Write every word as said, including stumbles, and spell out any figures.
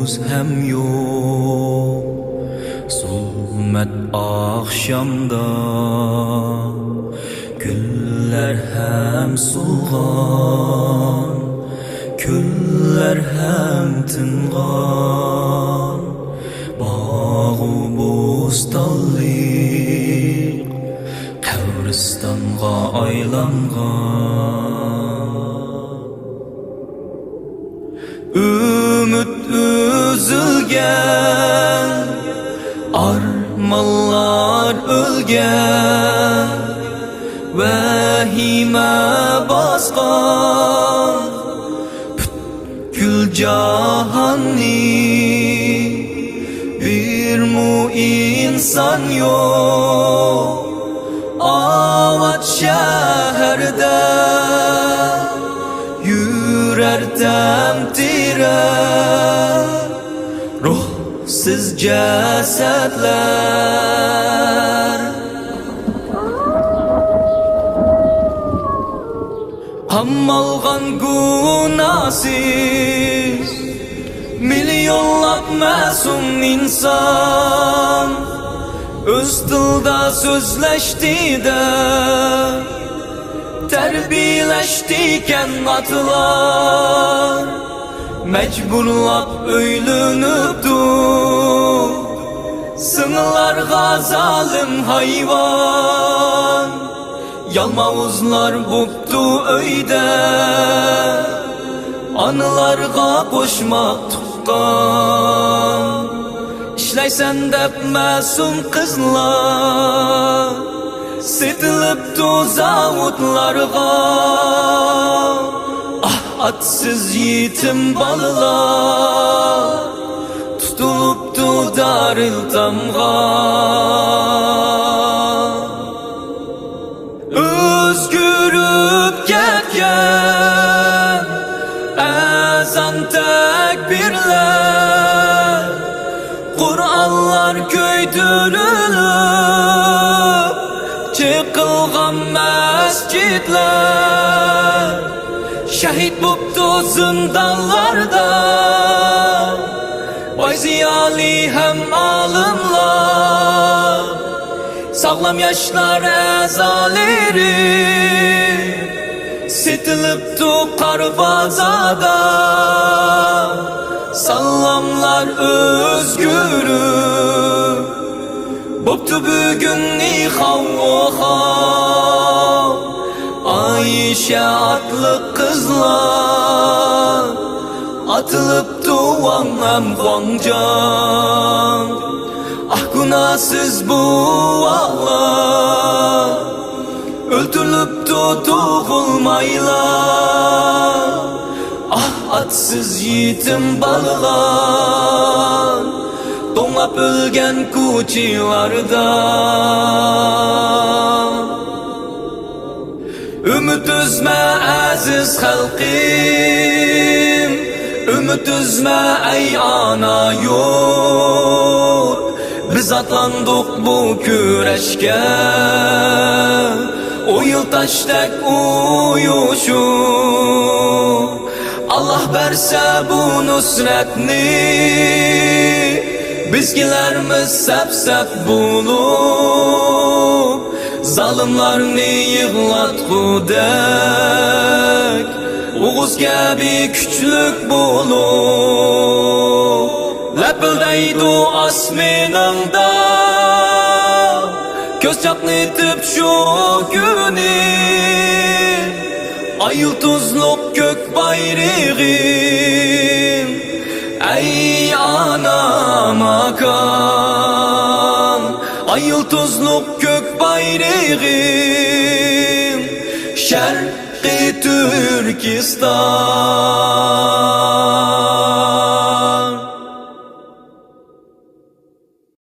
ھەم يوق زۇلمەت ئاخشامدا، گۈللەر ھەم سولغان، كۆللەر ھەم تىنغان، باغۇ بوستانلىق قەبرىستانغا ئايلانغان. ئۈمىد ئۈزۈلگەن، ئارمانلار ئۆلگەن، ۋەھىمە باسقان پۈتكۈل جاھاننى، بىرمۇ ئىنسان يوق ئاۋات شەھەردە. يۈرەر تەمتىرە روھسىز جەسەتلەر. قامالغان گۇناھسىز مىليونلاپ مەسۇم ئىنسان، ئۆز تىلدا سۆزلەشتى دەپ تەربىيەلەشتىكەن ئاتىلار، مەجبۇرلاپ ئۆيلىنىپتۇ سىڭىللارغا زالىم ھايۋان. يالماۋۇزلار بوپتۇ ئۆيدە، ئانىلارغا قوشماق تۇغقان. ئىشلەيسەن دەپ مەسۇم قىزلار سېتىلىپتۇ زاۋۇتلارغا. ئاھ، ئاتىسىز يېتىم بالىلار تۇتۇلۇپتۇ دارىلتامغا. ئۆزگىرىپ كەتكەن ئەزان تەكبىرلەر، قۇرئانلار كۆيدۈرۈلۈپ چېقىلغان مەسچىتلەر، شەھىت بوپتۇ زىندانلاردا باي زىيالىي ھەم ئالىملار. ساغلام ياشلار ئەزالىرى سېتىلىپتۇ قارا بازاردا. ساغلاملار ئۆزگىرىپ بوپتۇ بۈگۈن نىخاۋ ئوخاۋ. ئايشە ئاتلىق قىزلار ئاتىلىپتۇ ۋاڭ ھەم غۇاڭجاڭ. ئاھ، گۇناھسىز بوۋاقلار ئۆلتۈرۈلۈپتۇ تۇغۇلمايلا. ئاھ، ئاتىسىز يېتىم بالىلار توڭلاپ ئۆلگەن كوچىلاردا. ئۈمىد ئۈزمە ئەزىز خەلقىم، ئۈمىد ئۈزمە ئەي ئانا يۇرت. بىز ئاتلاندۇق بۇ كۈرەشكە، ئويۇل تاشتەك ئۇيۇشۇپ. ئاللاھ بەرسە بۇ نۇسرەتنى، بىز كېلەرمىز سەپ-سەپ بولۇپ. زالىملارنى يىغلاتقۇدەك ئوغۇز كەبى كۈچلۈك بولۇپ. لەپىلدەيدۇ ئاسمىنىڭدا كۆز چاقنىتىپ شۇ كۈنى. ئاي يۇلتۇزلۇق كۆك بايرىغىم، ئەي ئانا ماكان. ئاي يۇلتۇزلۇق كۆك بايرىغىم، شەرقىي تۈركىستان.